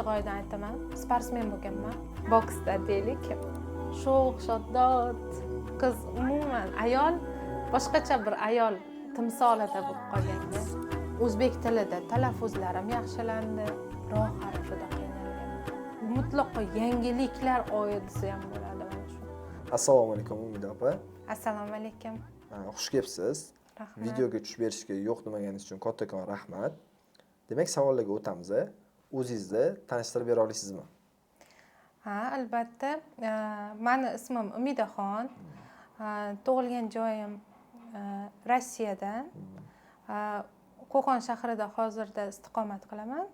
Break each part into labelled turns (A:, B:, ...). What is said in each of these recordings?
A: Ochig'i aytaman, sportsmen bo'lganman boksda, deylik. Sho'x, shaddod qiz, umuman ayol, boshqacha bir ayol timsolida bo'lib qolganda. O'zbek tilida talaffuzlarim yaxshilandi, ro harfida qiynalganman. Mutlaqo yangiliklar oyi desa ham bo'ladi mana shu.
B: Assalomu alaykum, Umida opa.
A: Assalomu alaykum.
B: Xush kelibsiz.
A: Rahmat.
B: Videoga tushib berishga yo'q demaganingiz uchun kattakon rahmat. Demak, savollarga o'tamiz. O'zingizni tanishtirib bera olasizmi?
A: Ha, albatta. Mani ismim Umidaxon. Tug'ilgan joyim Rossiyadan, Qo'qon shahrida hozirda istiqomat qilaman.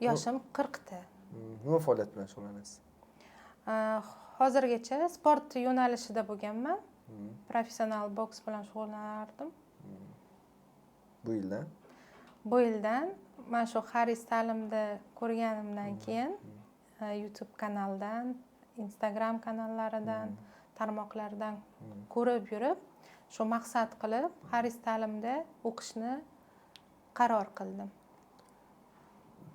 A: Yoshim 40 ta.
B: Nima faoliyat bilan shug'ullanasiz?
A: Hozirgacha sport yo'nalishida bo'lganman, professional boks bilan shug'ullanardim.
B: Bu yildan?
A: Bu yildan, mana shu Haris ta'limda ko'rganimdan keyin, YouTube kanaldan, Instagram kanallaridan, tarmoqlardan ko'rib yurib, shu maqsad qilib Haris ta'limda o'qishni qaror qildim.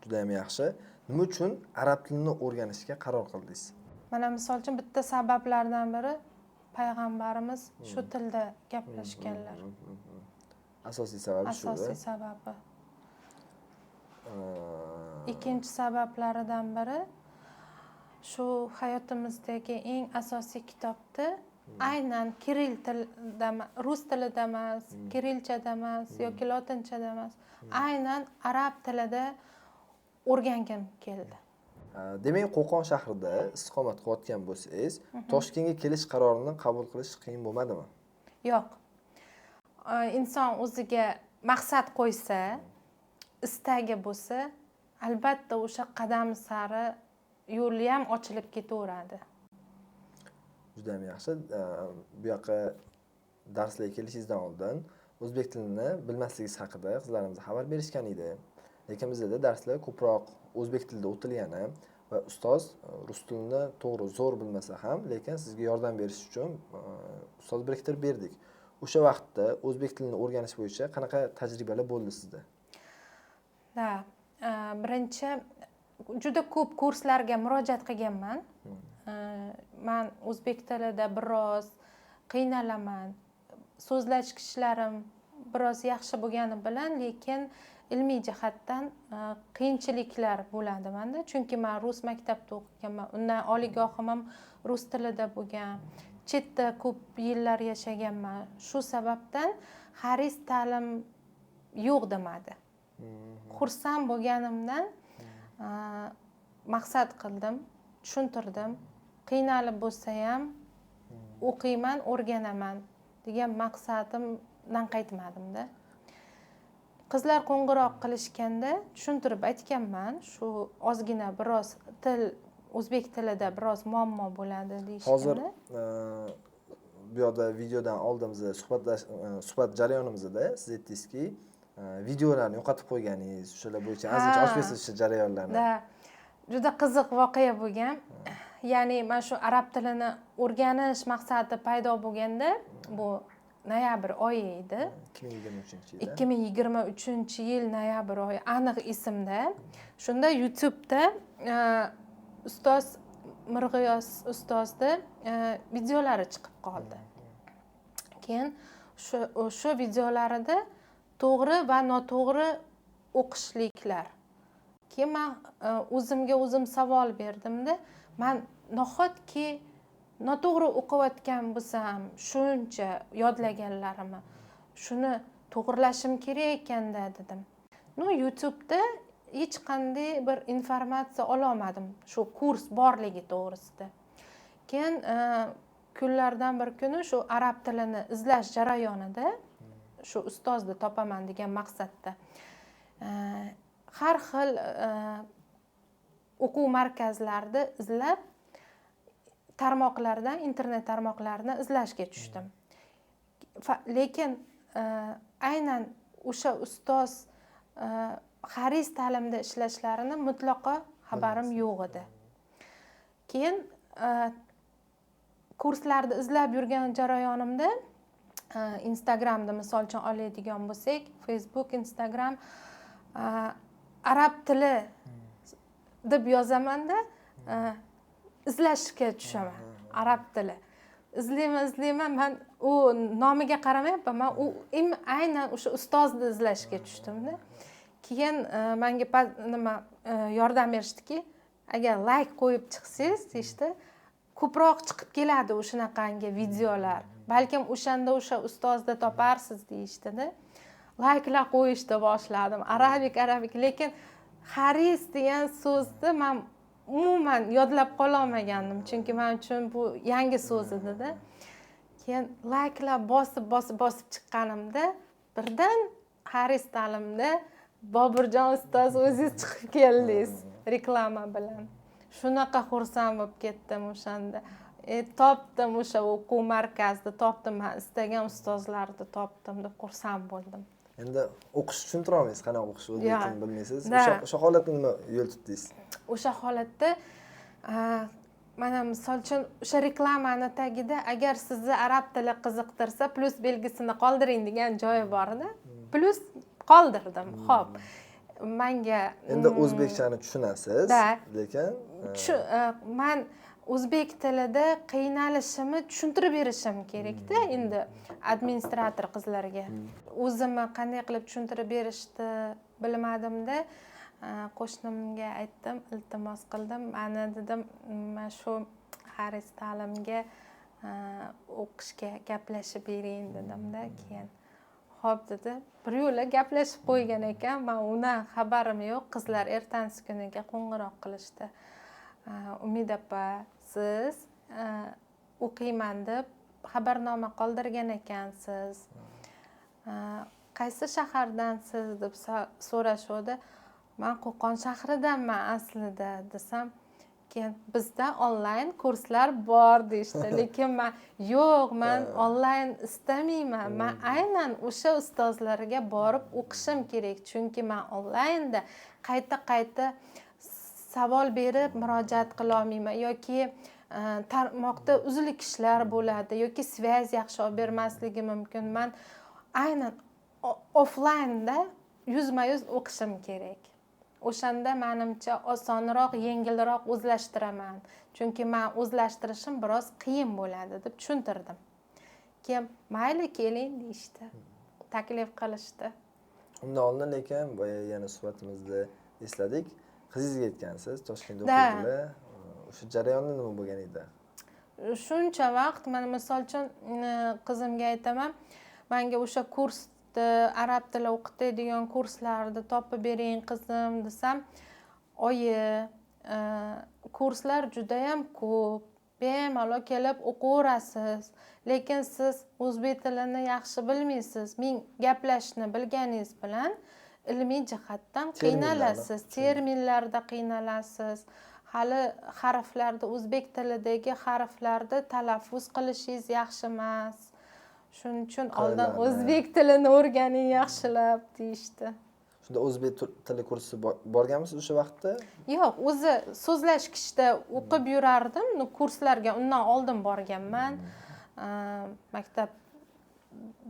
B: Judayam yaxshi. Nima uchun arab tilini o'rganishga qaror qildingiz?
A: Mana, misol uchun, bitta sabablardan biri payg'ambarimiz shu tilda gaplashganlar.
B: Asosiy sababi shu.
A: Asosiy sababi. Ikkinchi sabablaridan biri shu hayotimizdagi eng asosiy kitobni aynan kirill tilida, rus tilida emas, kirillchada emas yoki lotinchada emas, aynan arab tilida o'rgangim keldi.
B: Demak, Qo'qon shahrida istiqomat qilayotgan bo'lsangiz, Toshkentga kelish qarorini qabul qilish qiyin bo'lmadimi?
A: Yo'q. Inson o'ziga maqsad qo'ysa, istagi bo'lsa, albatta o'sha qadam sari yo'li ham ochilib ketaveradi.
B: Judayam yaxshi. Bu yoqqa darslarga kelishingizdan oldin o'zbek tilini bilmasligingiz haqida qizlarimiz xabar berishgan edi. Lekin bizada darslar ko'proq o'zbek tilida o'tilgani va ustoz rus tilini to'g'ri zo'r bilmasa ham, lekin sizga yordam berish uchun ustoz biriktirib berdik. O'sha vaqtda o'zbek tilini o'rganish bo'yicha qanaqa tajribalar bo'ldi sizda?
A: Да, birinchi juda ko'p kurslarga murojaat qilganman. Man o'zbek tilida biroz qiynalaman, so'zlashkichlarim biroz yaxshi bo'lgani bilan, lekin ilmiy jihatdan qiyinchiliklar bo'ladi manda, chunki man rus maktabida o'qiganman, undan oliygohim ham rus tilida bo'lgan, chetda ko'p yillar yashaganman. Shu sababdan Haris ta'lim yo'q demadi. Xursand bo'lganimdan maqsad qildim, tushuntirdim, qiynalib bo'lsa ham o'qiyman, o'rganaman degan maqsadimdan qaytmadimda. Qizlar qo'ng'iroq qilishganda tushuntirib aytganman, shu ozgina biroz til, o'zbek tilida biroz muammo bo'ladi
B: Hozir
A: deyishganda.
B: Bu yoqda videodan oldin biz suhbat jarayonimizda siz aytdingizki, videolarni yo'qotib qo'yganingiz, o'shalar bo'yicha ozgincha ochib bersangiz o'sha jarayonlarni.
A: Да, juda qiziq voqea bo'lgan. Ya'ni mana shu arab tilini o'rganish maqsadi paydo bo'lganda, bu noyabr oyi edi.
B: 2023-yilda.
A: 2023-yil noyabr oyi, aniq esimda. Shunda YouTubeda ustoz Mirg'iyos ustozni videolari chiqib qoldi. Keyin shu videolarida to'g'ri va noto'g'ri o'qishliklar. Keyin man o'zimga o'zim savol berdimda, man nahotki noto'g'ri o'qiyotgan bo'lsam, shuncha yodlaganlarimni, shuni to'g'irlashim kerak ekanda, dedim. Ну, YouTubeda hech qanday bir informatsiya ololmadim shu kurs borligi to'g'risida. Keyin kunlardan bir kuni shu arab tilini izlash jarayonida, shu ustozni topaman degan maqsadda har xil o'quv markazlarida izlab, tarmoqlardan, internet tarmoqlaridan izlashga tushdim. Lekin aynan o'sha ustoz Haris ta'limda ishlashlarini mutlaqo xabarim yo'q edi. Keyin kurslarni izlab yurgan jarayonimda Instagramda, misol uchun, oladigan bo'lsak, Facebook, Instagram, Arab tili deb yozamanda, izlashga tushaman. Arab tili izlayman, man u nomiga qaramayapman, man u aynan o'sha ustozni izlashga tushdimda. Keyin manga nima yordam berishdiki, agar layk qo'yib chiqsangiz deyishdi, ko'proq chiqib keladi o'shanaqangi videolar, balkim o'shanda o'sha ustozni toparsiz deyishdida. Layklar qo'yishni boshladim, Arabic, Arabic, lekin Haris degan so'zni man umuman yodlab qololmagandim, chunki man uchun bu yangi so'z edida. Keyin layklar bosib bosib bosib chiqqanimda birdan Haris ta'limda Boburjon ustoz o'zingiz chiqib keldingiz reklama bilan. Shunaqa xursand bo'lib ketdim o'shanda. Topdim o'sha o'quv markazida, topdim, man istagan ustozlarni topdim deb xursand bo'ldim.
B: Endi o'qish tushuntira olmaysiz, qanaqa o'qish, o'zbek tilini bilmaysiz.
A: Да.
B: O'sha holatda nima yo'l tutdingiz?
A: O'sha holatda mana misol uchun o'sha reklamani tagida agar sizni arab tili qiziqtirsa, plyus belgisini qoldiring degan joyi bor edi, plyus qoldirdim. Ho'p, manga
B: Endi o'zbekchani tushunasiz,
A: Да.
B: lekin
A: Man o'zbek tilida qiynalishimni tushuntirib berishim kerakda endi administrator qizlarga. O'zimni qanday qilib tushuntirib berishni bilmadimda. Qo'shnimga aytdim, iltimos qildim, mani dedim, mana shu Haris ta'limga o'qishga gaplashib bering dedimda. Keyin ho'p dedi, bir yo'la gaplashib qo'ygan ekan, man undan xabarim yo'q. Qizlar ertasi kuniga qo'ng'iroq qilishdi: "Umid opa, siz o'qiyman deb xabarnoma qoldirgan ekansiz, qaysi shahardansiz?" deb so'rashuvdi. "Man Qo'qon shahridanman aslida", desam, keyin "Bizda onlayn kurslar bor", deyishdi. Lekin man "Yo'q, man onlayn istamayman, man aynan o'sha ustozlarga borib o'qishim kerak, chunki man onlaynda qayta qayta savol berib murojaat qilolmayman yoki tarmoqda uzilishlar bo'ladi yoki связь yaxshi olib bermasligi mumkin. Man aynan offlaynda yuzma yuz o'qishim kerak. O'shanda manimcha osonroq, yengilroq o'zlashtiraman, chunki man o'zlashtirishim biroz qiyin bo'ladi", deb tushuntirdim. Keyin "Mayli, keling", deyishdi, taklif qilishdi.
B: Undan oldin lekin boya yana suhbatimizda esladik, qizingizga aytgansiz, Toshkentda
A: Да.
B: o'qiydilar. O'sha jarayonda nima bo'lgan edi?
A: Shuncha vaqt mana misol uchun qizimga aytaman, "Manga o'sha kursni, arab tili o'qitadigan kurslarni topib bering, qizim", desam, "Oyi, kurslar judayam ko'p, bemalol kelib o'qiverasiz, lekin siz o'zbek tilini yaxshi bilmaysiz, ming gaplashishni bilganingiz bilan ilmiy jihatdan
B: Terminlarni.
A: qiynalasiz, terminlarda qiynalasiz, hali harflarda, o'zbek tilidagi harflarni talaffuz qilishingiz yaxshi emas. Shuning uchun oldin
B: Qiladi.
A: o'zbek tilini o'rganing yaxshilab", deyishdi.
B: Shunda o'zbek tili kursi borganmisiz o'sha vaqtda?
A: Yo'q, o'zi so'zlashgichda o'qib yurardim, ну, kurslarga undan oldin borganman. Maktab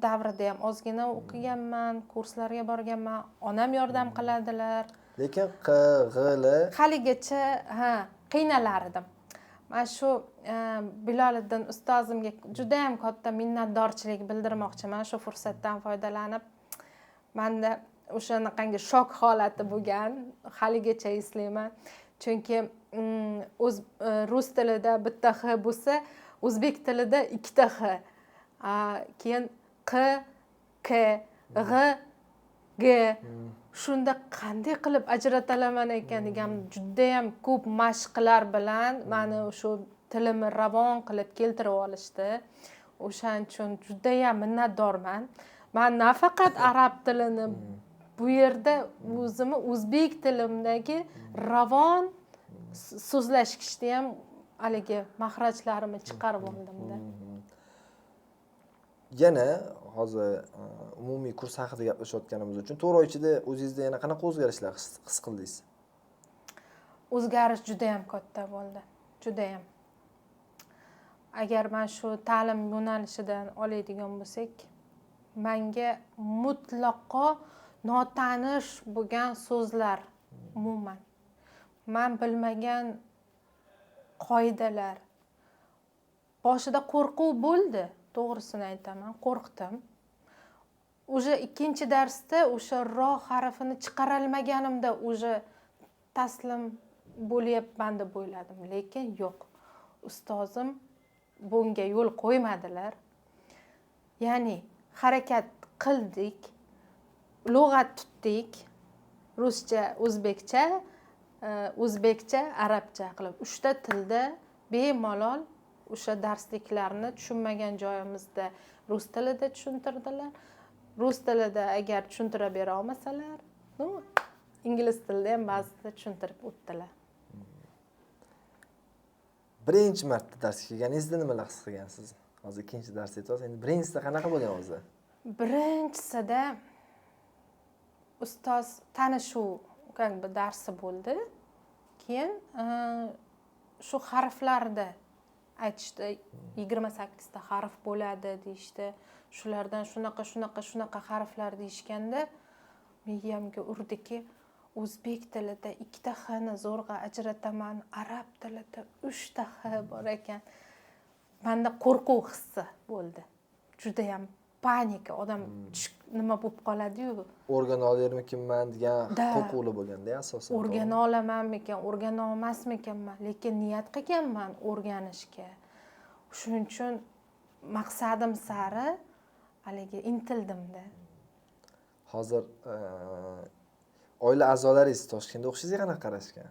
A: davrida ham ozgina o'qiganman, kurslarga borganman, onam yordam qiladilar.
B: Lekin q, gʼ, l
A: Haligacha ha, qiynalar edim. Mana shu Biloliddin ustozimga judayam katta minnatdorchilik bildirmoqchiman shu fursatdan foydalanib. Manda o'shanaqangi shok holati bo'lgan, haligacha eslayman, chunki o'z rus tilida bitta x bo'lsa, o'zbek tilida ikkita x. Keyin q, k, gʼ, g. Shunda qanday qilib ajratalaman ekan degan, judayam ko'p mashqlar bilan mani shu tilimni ravon qilib keltirib olishdi. O'shaning uchun judayam minnatdorman. Man nafaqat arab tilini, bu yerda o'zimni o'zbek tilimdagi ravon so'zlashishni ham haligi mahrajlarimni chiqarib oldimda.
B: Yana hozir umumiy kurs haqida gaplashayotganimiz uchun 4 oy ichida o'zingizda yana qanaqa o'zgarishlar his qildingiz?
A: O'zgarish judayam katta bo'ldi, judayam. Agar man shu ta'lim yo'nalishidan oladigan bo'lsak, manga mutlaqo notanish bo'lgan so'zlar Umuman man bilmagan qoidalar. Boshida qo'rquv bo'ldi, to'g'risini aytaman, qo'rqdim. Уже ikkinchi darsda o'sha ro harfini chiqarolmaganimda уже taslim bo'lyapman deb o'yladim, lekin yo'q, ustozim bunga yo'l qo'ymadilar. Ya'ni harakat qildik, lug'at tutdik, ruscha, o'zbekcha, o'zbekcha, arabcha qilib 3ta tilda bemalol o'sha darsliklarni tushunmagan joyimizda rus tilida tushuntirdilar. Rus tilida agar tushuntira bera olmasalar, ну, ingliz tilida ham ba'zida tushuntirib o'tdilar.
B: Birinchi marta darsga kelganingizda nimalar his qilgansiz? Hozir ikkinchi dars aytyapsiz, endi birinchisida qanaqa bo'lgan o'zi?
A: Birinchisida ustoz tanishuv, как бы, darsi bo'ldi. Keyin shu harflarni aytishdi, 28 ta harf bo'ladi deyishdi. Shulardan shunaqa, shunaqa, shunaqa harflar deyishganda miyamga urdiki, o'zbek tilida ikkita x ni zo'rg'a ajrataman, arab tilida uchta x bor ekan. Manda qo'rquv hissi bo'ldi, judayam паника, odam nima bo'lib qoladiyu.
B: O'rgana olarmikinman degan
A: Да.
B: qo'rquvlar bo'lganda asosan, to'g'rimi?
A: O'rgana olamanmikan, o'rgana olmasmikanman, lekin niyat qilganman o'rganishga. Shuning uchun maqsadim sari haligi intildimda.
B: Hozir oila a'zolaringiz Toshkentda o'qishingizga qanaqa qarashgan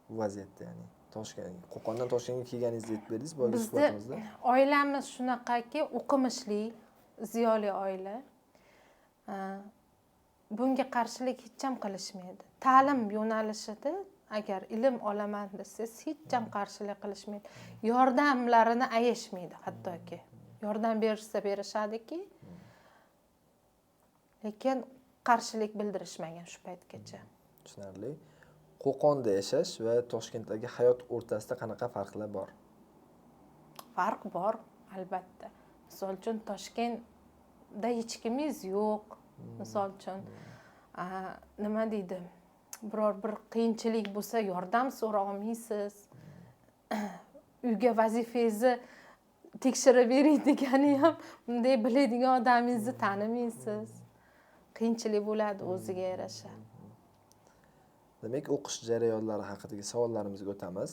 B: bu vaziyatda? Ya'ni Toshkent, Qo'qondan Toshkentga kelganingizni aytib berdingiz boyagi
A: Bizni
B: suhbatimizda.
A: oilamiz shunaqaki, o'qimishli, ziyoli oila. Bunga qarshilik hech ham qilishmaydi. Ta'lim yo'nalishida agar ilm olaman desangiz, hech ham qarshilik qilishmaydi, yordamlarini ayashmaydi. Hattoki yordam berishsa berishadiki, lekin qarshilik bildirishmagan shu paytgacha.
B: Tushunarli. Qo'qonda yashash va Toshkentdagi hayot o'rtasida qanaqa farqlar bor?
A: Farq bor, albatta. Misol uchun, Toshkentda hech kimingiz yo'q. Misol uchun, nima deydi, biror bir qiyinchilik bo'lsa, yordam so'ra olmaysiz. Uyga vazifangizni tekshirib bering degani ham bunday biladigan odamingizni tanimaysiz. Qiyinchilik bo'ladi o'ziga yarasha.
B: Demak, o'qish jarayonlari haqidagi savollarimizga o'tamiz.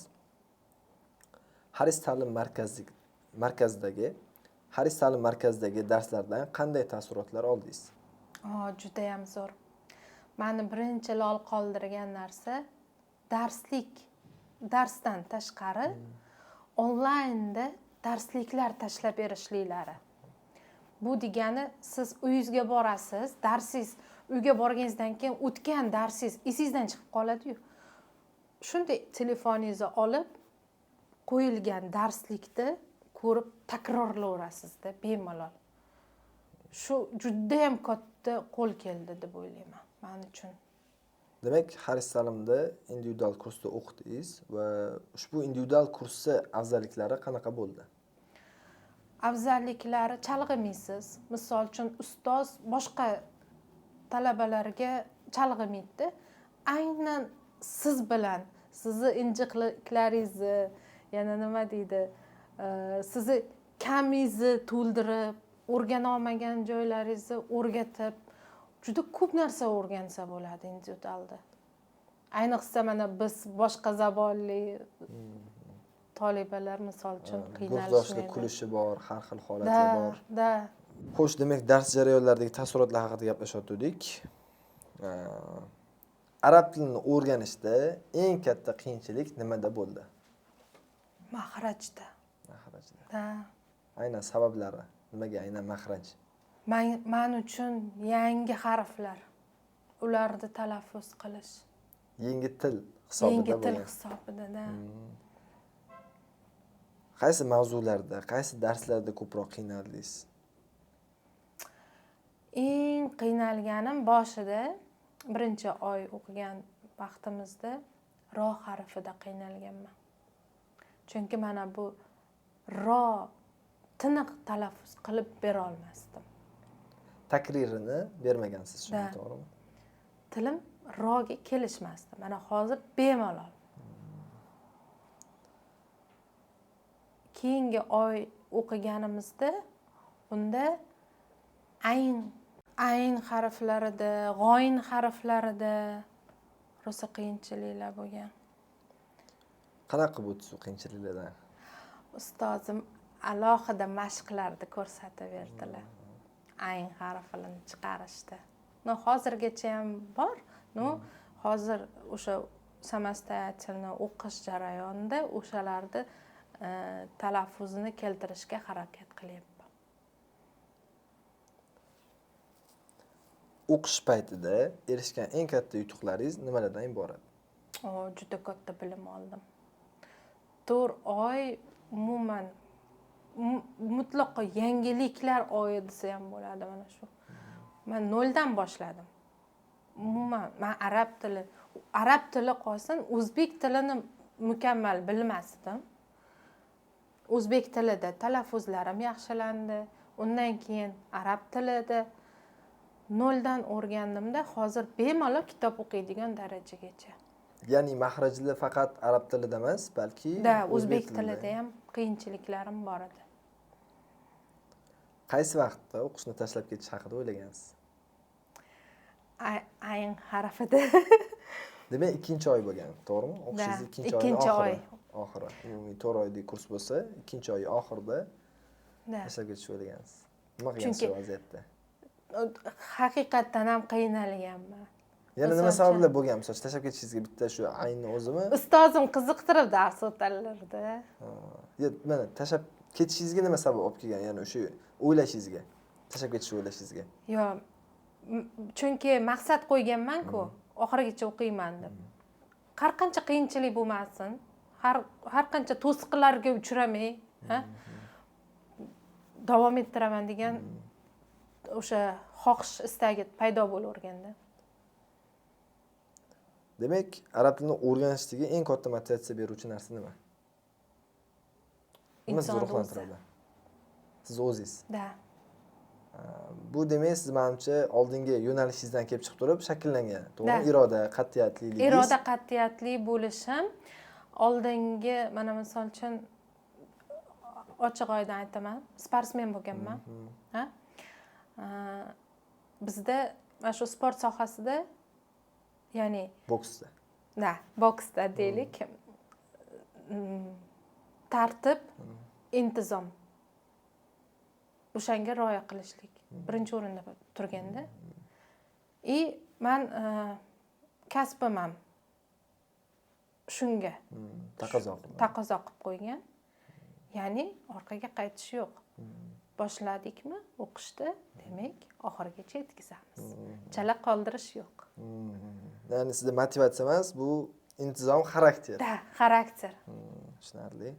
B: Haris ta'lim markazidagi darslardan qanday taassurotlar oldingiz?
A: Judayam zo'r. Mani birinchi lol qoldirgan narsa darslik, darsdan tashqari onlaynda darsliklar tashlab berishliklari. Bu degani, siz uyingizga borasiz, darsingiz, uyga borganingizdan keyin o'tgan darsingiz esingizdan chiqib qoladiyu. Shunday telefoningizni olib, qo'yilgan darslikni ko'rib takrorlayverasizda bemalol. Shu judayam katta qo'l keldi deb o'ylayman man uchun.
B: Demak, Haris ta'limda individual kursda o'qidingiz va ushbu individual kursni afzalliklari qanaqa bo'ldi?
A: Afzalliklari, chalg'imaysiz. Misol uchun, ustoz boshqa talabalarga chalg'imaydida, aynan siz bilan, sizni injiqliklaringizni, yana nima deydi, sizni kamingizni to'ldirib, o'rgana olmagan joylaringizni o'rgatib, juda ko'p narsa o'rgansa bo'ladi individualda. Ayniqsa mana biz boshqa zabonli tolibalar, misol uchun,
B: Guruhdoshlik
A: qiynalishmaydi.
B: kulishi bor, har xil holatlar bor.
A: Да.
B: Xo'sh, demak, dars jarayonlaridagi taassurotlar haqida gaplashayotgandik. Arab tilini o'rganishda eng katta qiyinchilik nimada bo'ldi?
A: Maxrajda.
B: Maxrajda.
A: Да.
B: Aynan sabablari, nimaga aynan maxraj?
A: Man uchun yangi harflar, ularni talaffuz qilish.
B: Yangi til hisobida
A: Yangi til
B: bo'lgan.
A: hisobida, да.
B: Qaysi mavzularda, qaysi darslarda ko'proq qiynaldingiz?
A: Eng qiynalganim boshida, birinchi oy o'qigan vaqtimizda ro harfida qiynalganman, chunki mana bu ro tiniq talaffuz qilib berolmasdim.
B: Takririni bermagansiz shunda,
A: Да.
B: to'g'rimi?
A: Tilim Roga kelishmasdi. Mana hozir bemalol. Keyingi oy o'qiganimizda unda ayn harflarida, g'oyn harflarida rosa qiyinchiliklar bo'lgan.
B: Qanaqa qilib o'tdingiz u qiyinchiliklardan?
A: Ustozim alohida mashqlarni ko'rsatib berdilar. Ayn harfini chiqarishda. No, hozirgacha ham bor. No, hozir o'sha самостоятельно o'qish jarayonida o'shalarni talaffuzini keltirishga harakat qilyapman.
B: O'qish paytida erishgan eng katta yutuqlaringiz nimalardan iborat?
A: Juda katta bilim oldim. 4 oy umuman mutlaqo yangiliklar oyi desa ham bo'ladi mana shu. Men noldan boshladim. Umuman men arab tili qolsin, o'zbek tilini mukammal bilmasdim. O'zbek tilida talaffuzlarim yaxshilandi. Undan keyin arab tilida noldan o'rgandimda, hozir bemalol kitob o'qiydigan darajagacha.
B: Ya'ni mahrajlar faqat arab tilida emas, balki
A: da o'zbek tilida ham qiyinchiliklarim bor edi.
B: Qaysi vaqtda o'qishni tashlab ketish haqida o'ylagansiz?
A: Ayn harfida.
B: Demak, 2-oy bo'lgan, to'g'rimi? O'qishingiz 2-oyning oxiri. Umumiy 4 oylik kurs bo'lsa, 2-oy oxirida tashlab ketishni o'ylagansiz. Nima qilgansiz shu vaziyatda?
A: Haqiqatdan ham qiynalganman.
B: Yana nima sabablar bo'lgan? Misol uchun tashlab ketishingizga bitta shu aynni o'zimi?
A: Ustozim qiziqtirib dars o'tarlardi.
B: Yo'q, mana tashlab ketishingizga nima sabab olib kelgan? Ya'ni o'sha o'ylashingizga, tashlab ketishni o'ylashingizga.
A: Yo'q, chunki maqsad qo'yganman-ku, oxirigacha o'qiyman deb. Har qancha qiyinchilik bo'lmasin, har qancha to'siqlarga uchramay, davom ettiraman degan o'sha xohish istagi paydo bo'laverganda.
B: Demak, arab tilini o'rganishdagi eng katta motivatsiya beruvchi narsa nima? Nima sizni ruhlantiradi? Siz o'zingiz.
A: Da.
B: Bu demak, siz menimcha oldingi yo'nalishingizdan kelib chiqib turib shakllangan, to'g'rimi? Iroda, qat'iyatlilik.
A: Iroda qat'iyatli bo'lishim oldingi, mana misol uchun ochiq oydin aytaman, sportsmen bo'lganman. Ha? Bizda mana shu sport sohasida, ya'ni
B: boksda.
A: Da, boksda deylik. Tartib, intizom. O'shanga rioya qilishlik birinchi o'rinda turganda. I men kasbim ham shunga taqozo qilib qo'ygan. Ya'ni orqaga qaytish yo'q. Boshladikmi o'qishda, demak oxirigacha yetkazamiz. Chala qoldirish yo'q.
B: Ya'ni sizda motivatsiya emas, bu intizom, xarakter.
A: Da, xarakter.
B: Tushunarli.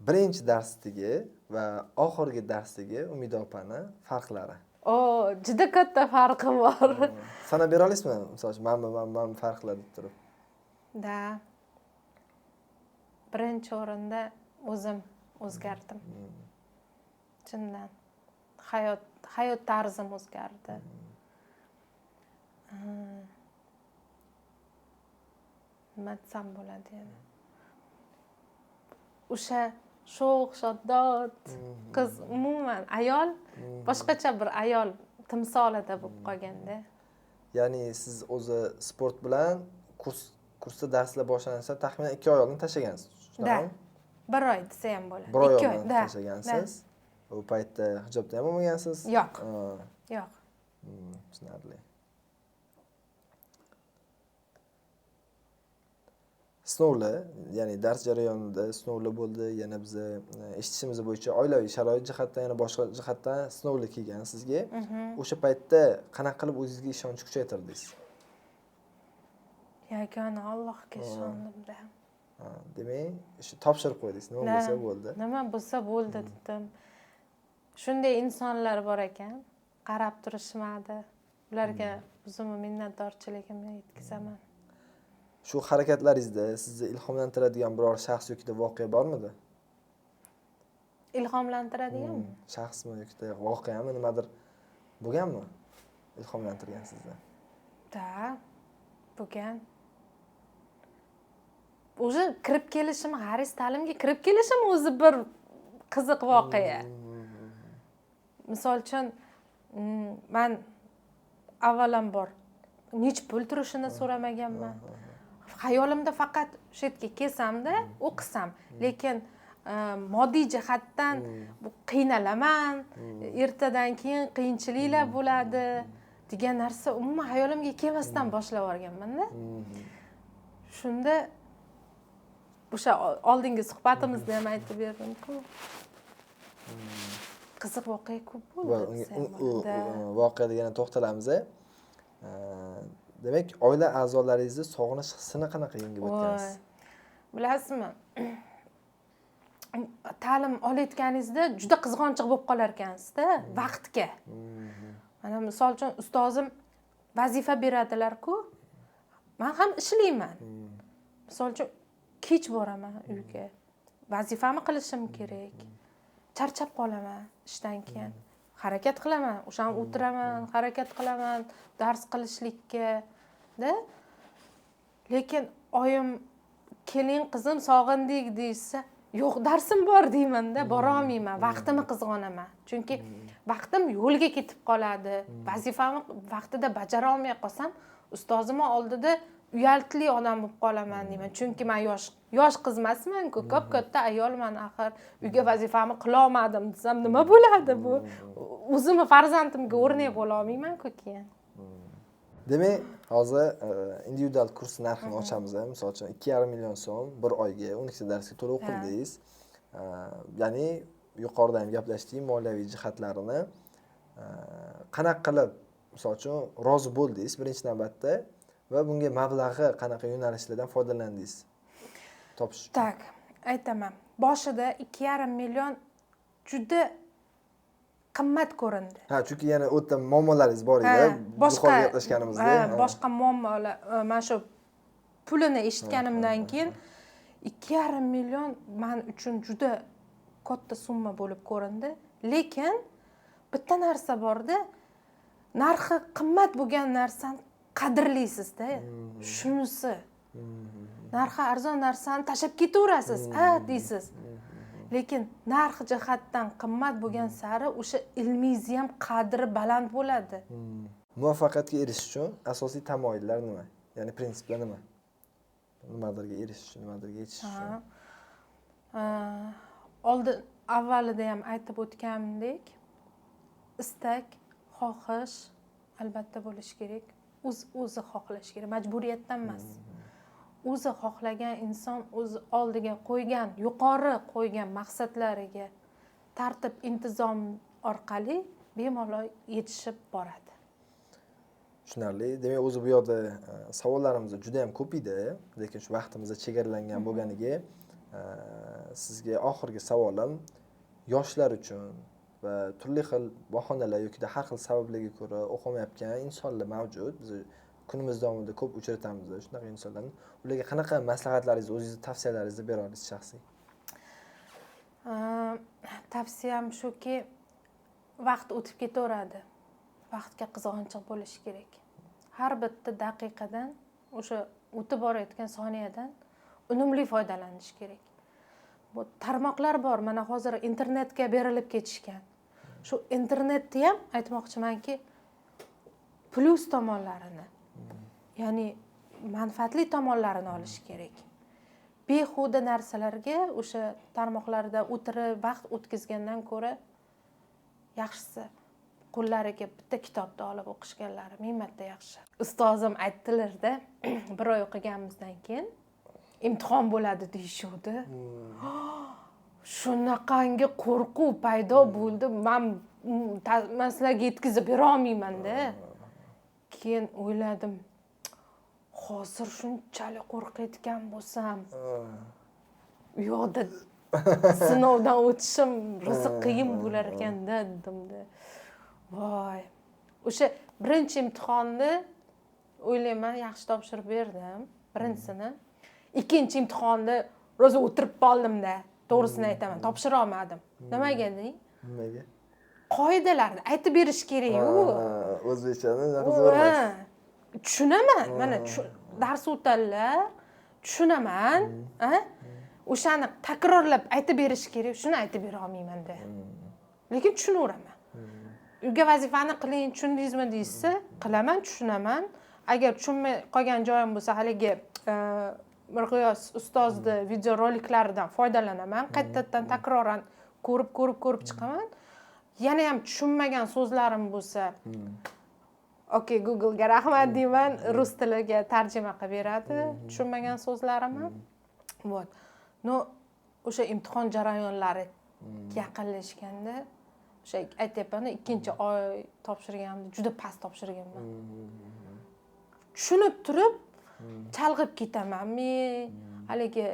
B: Birinchi darsdagi va oxirgi darsdagi Umida opani farqlari.
A: Juda katta farqi bor.
B: Sanab bera olasizmi? Misol uchun, mana farqlar deb turib.
A: Da. Birinchi o'rinda o'zim o'zgardim. Chindan. Hayot tarzim o'zgardi. Nima desam bo'ladi yana? O'sha sho'x, shaddod qiz, umuman ayol, boshqacha bir ayol timsolida bo'lib qolganda.
B: Ya'ni siz o'zi sport bilan kursda darslar boshlanishidan taxminan 2 oy oldin tashlagansiz, shundaymi?
A: 1 oy desa ham bo'ladi.
B: 1 oy oldin tashlagansiz. U paytda hijobda ham bo'lmagansiz?
A: Yo'q. Yo'q.
B: Tushunarli. Sinovlar, ya'ni dars jarayonida sinovlar bo'ldi, yana biza eshitishimiz bo'yicha oilaviy sharoit jihatdan, yana boshqa jihatdan sinovlar kelgan sizga. O'sha paytda qanaqa qilib o'zingizga ishonch kuchaytirdingiz?
A: Yagona Allohga ishondim-da.
B: Demak, shu topshirib qo'ydingiz, nima bo'lsa bo'ldi.
A: Nima bo'lsa bo'ldi dedim. Shunday insonlar bor ekan, qarab turishmadi. Ularga o'zimni minnatdorchiligimni yetkazaman.
B: Shu harakatlaringizda sizni ilhomlantiradigan biror shaxs yoki voqea bormidi?
A: Ilhomlantiradiganmi?
B: Shaxsmi yoki voqeami, nimadir bo'lganmi ilhomlantirgan sizni?
A: Да, bo'lgan. Уже kirib kelishim, Haris ta'limga kirib kelishim o'zi bir qiziq voqea. Misol uchun, man avvalambor nechi pul turishini so'ramaganman. Xayolimda faqat shu yerga kelsamda o'qisam, lekin moddiy jihatdan bu qiynalaman, ertadan keyin qiyinchiliklar bo'ladi degan narsa umuman xayolimga kelmasdan boshlab yuborganmanda. Shunda o'sha oldingi suhbatimizda ham aytib berdimku, qiziq voqea ko'p bo'ldi desa ham bo'ladi.
B: U voqeaga yana to'xtalamiz. Demak, oila a'zolaringizni sog'inish hissini qanaqa yengib o'tgansiz?
A: Voy, bilasizmi, ta'lim olayotganingizda juda qizg'onchiq bo'lib qolar ekansizda vaqtga. Mana misol uchun, ustozim vazifa beradilar-ku, man ham ishlayman. Misol uchun, kech boraman uyga, vazifamni qilishim kerak, charchab qolaman ishdan keyin, harakat qilaman, o'shani o'tiraman, harakat qilaman dars qilishlikka da. Lekin oyim "Keling, qizim, sog'indik" deyishsa, "Yo'q, darsim bor" deymanda, borolmayman, vaqtimni qizg'onaman, chunki vaqtim yo'lga ketib qoladi. Vazifamni vaqtida bajara olmay qolsam, ustozimni oldida uyatli odam bo'lib qolaman deyman, chunki man yosh qiz emasmanku, kop katta ayolman axir. Uyga vazifamni qilolmadim desam, nima bo'ladi? Bu o'zimni farzandimga o'rnak bo'lolmaymanku keyin.
B: Demak, hozir individual kurs narxini ochamiz. Misol uchun, 2,5 million so'm bir oyga 12ta darsga to'lov qildingiz. Ya'ni yuqorida ham gaplashdik moliyaviy jihatlarini. Qanaqa qilib, misol uchun, rozi bo'ldingiz birinchi navbatda va bunga mablag'i qanaqa yo'nalishlardan foydalandingiz topish uchun?
A: Так, aytaman. Boshida 2,5 million juda qimmat ko'rindi.
B: Ha, chunki yana u yerda muammolaringiz bor edi,
A: boshqa
B: yuqorida gaplashganimizda.
A: Boshqa muammolar. Mana shu pulini eshitganimdan keyin 2,5 million man uchun juda katta summa bo'lib ko'rindi. Lekin bitta narsa borda, narxi qimmat bo'lgan narsani qadrlaysizda, shunisi. Narxi arzon narsani tashlab ketaverasiz, a deysiz, lekin narx jihatdan qimmat bo'lgan sari o'sha ilmingizni ham qadri baland bo'ladi.
B: Muvaffaqiyatga erishish uchun asosiy tamoyillar nima, ya'ni prinsiplar nima, nimadirga erishish uchun, nimadirga yetishish uchun?
A: Ha. Oldin avvalida ham aytib o'tganimdek, istak, xohish albatta bo'lishi kerak. O'zi xohlashi kerak, majburiyatdan emas. O'zi xohlagan inson o'zi oldiga qo'ygan, yuqori qo'ygan maqsadlariga tartib intizom orqali bemalol yetishib boradi.
B: Tushunarli. Demak, o'zi bu yoqda savollarimiz juda yam ko'p edi, lekin shu vaqtimiz chegaralangan bo'lganiga sizga oxirgi savolim: yoshlar uchun va turli xil bahonalar yokida har xil sabablarga ko'ra o'qimayotgan insonlar mavjud, biz kunimiz davomida ko'p uchratamiz shunaqa insonlarni, ularga qanaqa maslahatlaringizni, o'zingizni tavsiyalaringizni bera olasiz shaxsiy?
A: Tavsiyam shuki, vaqt o'tib ketaveradi, vaqtga qizg'onchiq bo'lish kerak. Har bitta daqiqadan, o'sha o'tib borayotgan soniyadan unumli foydalanish kerak. Bu tarmoqlar bor, mana hozir internetga berilib ketishgan. Shu internetni ham aytmoqchimanki, plyus tomonlarini, ya'ni manfaatli tomonlarini olish kerak. Behuda narsalarga o'sha tarmoqlarda o'tirib vaqt o'tkazgandan ko'ra, yaxshisi qo'llariga bitta kitobni olib o'qishganlari ming marta yaxshi. Ustozim aytdilarda, bir oy o'qiganimizdan keyin imtihon bo'ladi deyishuvdi. Shunaqangi qo'rquv paydo bo'ldi, man sizlarga yetkazib berolmaymanda. Keyin o'yladim, hozir shunchalik qo'rqayotgan bo'lsam, u yoqda sinovdan o'tishim rosa qiyin bo'lar ekanda dedimda. Voy, o'sha birinchi imtihonni o'ylayman yaxshi topshirib berdim birinchisini. Ikkinchi imtihonni rosa o'tirib qoldimda, to'g'risini aytaman, topshira olmadim. Nimaga deng?
B: Nimaga?
A: Qoidalarni aytib berish kerakku.
B: O'zbekchani unaqa zo'r emas.
A: Ha. Tushunaman, mana dars o'tadilar, tushunaman, a? O'shani takrorlab aytib berish kerak, shuni aytib bera olmaymanda, lekin tushunaveraman. Uyga vazifani qiling, tushundingizmi deyishsa, qilaman, tushunaman. Agar tushunmay qolgan joyim bo'lsa, haligi Mirg'iyos ustozni videoroliklaridan foydalanaman, qaytadan takroran ko'rib ko'rib ko'rib chiqaman. Yana ham tushunmagan so'zlarim bo'lsa, "Okey, Googlega rahmat" deyman, rus tiliga tarjima qilib beradi tushunmagan so'zlarimni. Вот, но o'sha imtihon jarayonlari yaqinlashganda, o'sha aytyapman, ikkinchi oy topshirganimda juda past topshirganman. Tushunib turib chalg'ib ketamanmi, haligi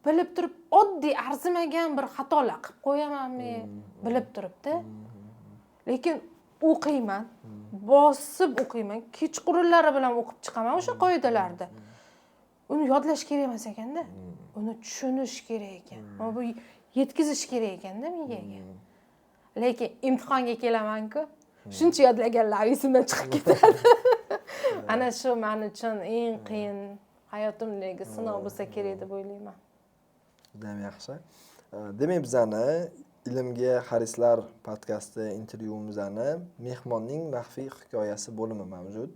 A: bilib turib oddiy arzimagan bir xatolar qilib qo'yamanmi, bilib turibda, lekin o'qiyman, bosib o'qiyman, kechqurunlari bilan o'qib chiqaman o'sha qoidalarni. Uni yodlash kerak emas ekanda, uni tushunish kerak ekan. Mana bu yetkazish kerak ekanda miyaga. Lekin imtihonga kelamanku, shuncha yodlaganlar esimdan chiqib ketadi. Ana shu man uchun eng qiyin hayotimdagi sinov bo'lsa kerak deb o'ylayman.
B: Judayam yaxshi. Demak, bizani "Ilmga harislar" podkasti intervyuimizni "Mehmonning maxfiy hikoyasi" bo'limi mavjud.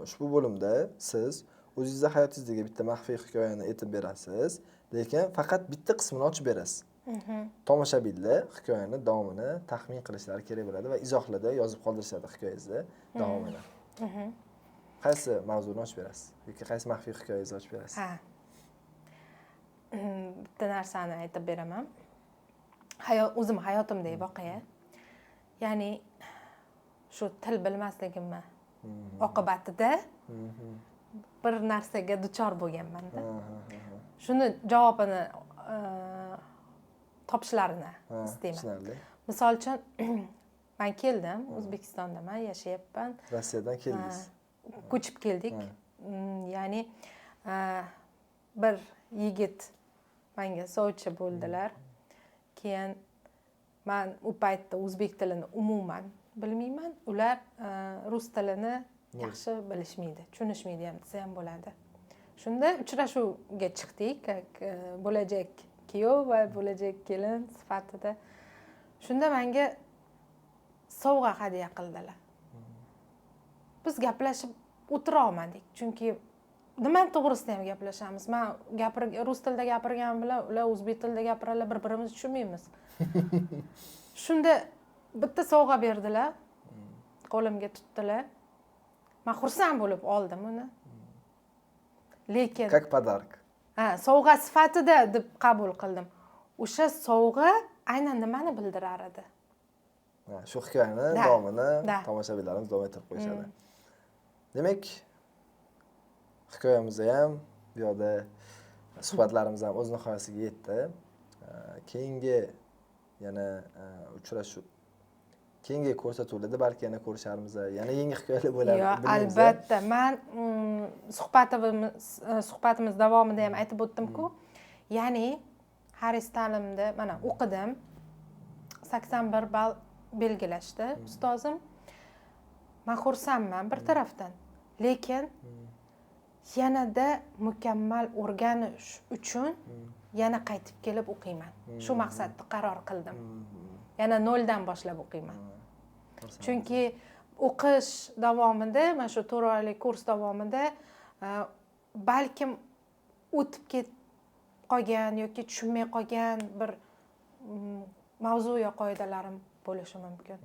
B: Ushbu bo'limda siz o'zingizni hayotingizdagi bitta maxfiy hikoyani aytib berasiz, lekin faqat bitta qismini ochib berasiz. Tomoshabinlar hikoyani davomini taxmin qilishlari kerak bo'ladi va izohlarda yozib qoldirishadi hikoyangizni davomini. Qaysi mavzuni ochib berasiz yoki qaysi maxfiy hikoyangizni ochib berasiz?
A: Ha, bitta narsani aytib beraman, o'zim hayotimdagi voqea, ya'ni shu til bilmasligimni oqibatida bir narsaga duchor bo'lganmanda. Shuni javobini topishlarini istayman.
B: Tushunarli.
A: Misol uchun, man keldim, O'zbekistondaman, yashayapman.
B: Rossiyadan keldingiz.
A: Ha, ko'chib keldik. Ya'ni bir yigit manga sovchi bo'ldilar. Keyin man u paytda o'zbek tilini umuman bilmayman, ular rus tilini yaxshi bilishmaydi, tushunishmaydi ham desa ham bo'ladi. Shunda uchrashuvga chiqdik, как bo'lajak kuyov va bo'lajak kelin sifatida. Shunda manga sovg'a hadya qildilar. Biz gaplashib o'tira olmadik, chunki nima to'g'risida ham gaplashamiz? Man gapir, rus tilida gapirganim bilan ular o'zbek tilida gapiradilar, bir birimizni tushunmaymiz. Shunda bitta sovg'a berdilar, qo'limga tutdilar. Man xursand bo'lib oldim uni, lekin
B: Как подарок.
A: Ha, sovg'a sifatida deb qabul qildim. O'sha sovg'a aynan nimani bildirar edi?
B: Ha, shu hikoyani
A: Да.
B: davomini
A: Да.
B: tomoshabinlarimiz davom ettirib qo'yishadi. Demak, hikoyamiz ham, bu yoqda suhbatlarimiz ham o'z nihoyasiga yetdi. Keyingi yana uchrashuv, keyingi ko'rsatuvlarda balki yana ko'risharmiz, yana yangi hikoyalar bo'lar,
A: Yo'q,
B: bilmaymiz.
A: Albatta, man suhbatimiz davomida ham aytib o'tdimku, ya'ni Haris ta'limda mana o'qidim, 81 ball belgilashdi ustozim. Man xursandman bir tarafdan, lekin yanada mukammal o'rganish uchun yana qaytib kelib o'qiyman. Shu maqsadni qaror qildim, yana noldan boshlab o'qiyman. Chunki o'qish davomida, mana shu 4 oylik kurs davomida balkim o'tib ketib qolgan yoki tushunmay qolgan bir mavzu yo qoidalarim bo'lishi mumkin.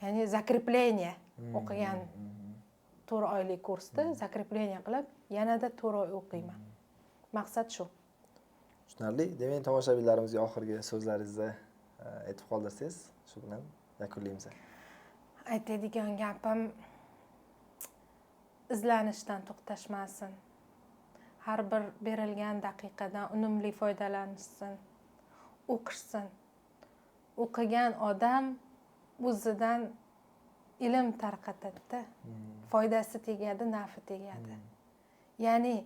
A: Ya'ni закрепление, o'qigan 4 oylik kursda закрепление qilib, yanada 4 oy o'qiyman. Maqsad shu.
B: Tushunarli. Demak, tomoshabinlarimizga oxirgi so'zlaringizni aytib qoldirsangiz, shu bilan yakunlaymiz.
A: Aytadigan gapim: izlanishdan to'xtashmasin, har bir berilgan daqiqadan unumli foydalanishsin, o'qishsin. O'qigan odam o'zidan ilm tarqatadida, foydasi tegadi, nafi tegadi. Ya'ni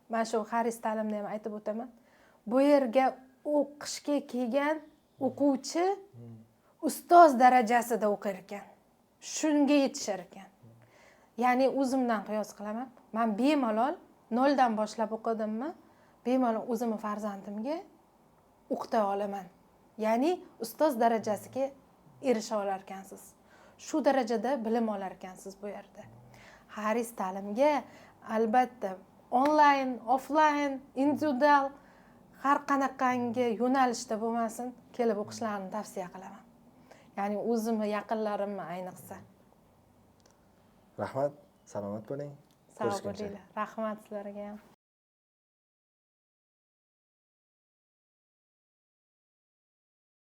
A: mana shu Haris ta'limda ham aytib o'taman, bu yerga o'qishga kelgan o'quvchi ustoz darajasida o'qir ekan, shunga yetishar ekan. Ya'ni o'zimdan qiyos qilaman, man bemalol noldan boshlab o'qidimmi, bemalol o'zimni farzandimga o'qita olaman. Ya'ni ustoz darajasiga erisha olar ekansiz, shu darajada bilim olar ekansiz bu yerda. Haris ta'limga albatta onlayn, offlayn, individual, har qanaqangi yo'nalishda bo'lmasin, kelib o'qishlarini tavsiya qilaman. Ya'ni o'zimni yaqinlarimni ayniqsa.
B: Rahmat, salomat bo'ling.
A: Sog'
B: Ko'rishguncha.
A: bo'linglar, rahmat sizlarga ham.